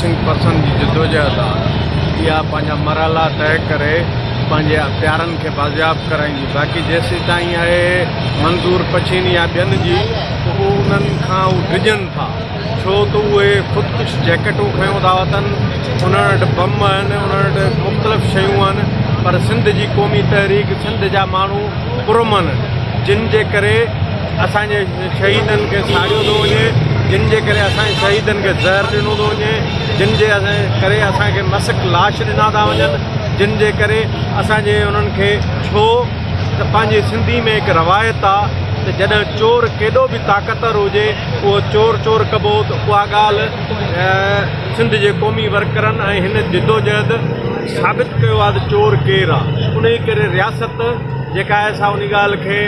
Missing person جي جدوجهد آ اها پنهنجا مرحلا طئي ڪري پنهنجي پيارن کي بازياب ڪرائيندي باقي جيسيتائين آهي منظور پڇين يا ٻين جي ته هو انهن کان هو ڊڄن ٿا ڇو ته اهي خودڪش جيڪٽون کنيو ٿا وتن انهن وٽ بم آهن انهن وٽ مختلف شيون آهن پر سنڌ جي قومي تحريڪ سنڌ جا ماڻهو پرامن جن جي ڪري اسان جي شهيدن کي ساڙيو ٿو وڃي، جن جي ڪري اسان جي شهيدن کي زهر ڏنو ٿو وڃي، جن جي ڪري اسان کي مسڪ لاش ڏنا ٿا وڃن، جن جي ڪري اسان جي انهن کي ڇو ته پنهنجي سنڌي ۾ هڪ روايت آ ته جڏهن چور ڪيڏو به طاقتور هجي اهو چور چور ڪبو ته اها ڳالهه سنڌ جي قومي ورڪرن ۽ هن جدوجهد ثابت ڪيو آ ته چور ڪير آ انهي ڪري رياست جيڪا آهي سا ان ڳالهه کي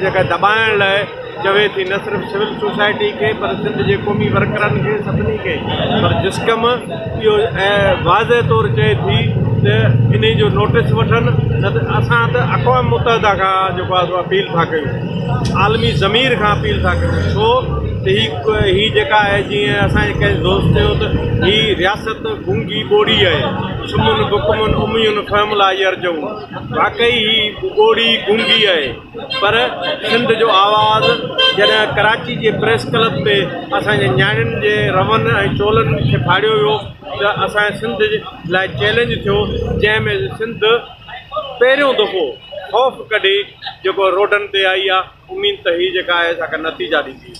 جيڪا دٻائڻ لاء چوي ٿي نه صرف سول سوسائٽي کي پر سنڌ جي قومي ورڪرن کي سڀني کي پر جسقم اهو واضح طور چئي ٿي ته انهي جو نوٽس وٺن نه ته اسان ته اقوام متحده کان جيڪو آهي سو اپيل ٿا ڪيون عالمي ضمير کان اپيل ٿا ڪيون ڇو ته هي هي جيڪا آهي جيئن اسان جي ڪنهن دوست چيو ته هي رياست گونگي ٻوڙي آهي صمن بڪمن عمي فهم لا يرجعون واقعي هي ٻوڙي گونگي آهي پر سنڌ جو آواز جڏهن ڪراچي جي پريس ڪلب تي اسان جي نياڻين جي رون ۽ چولن کي ڦاڙيو ويو ته اسان جي سنڌ لاء چئلينج ٿيو جنهن ۾ سنڌ پهريون دفعو خوف ڪڍي جيڪو روڊن تي آئي آهي اميد ته هي جيڪا آهي سا ڪا نتيجا ڏيندي.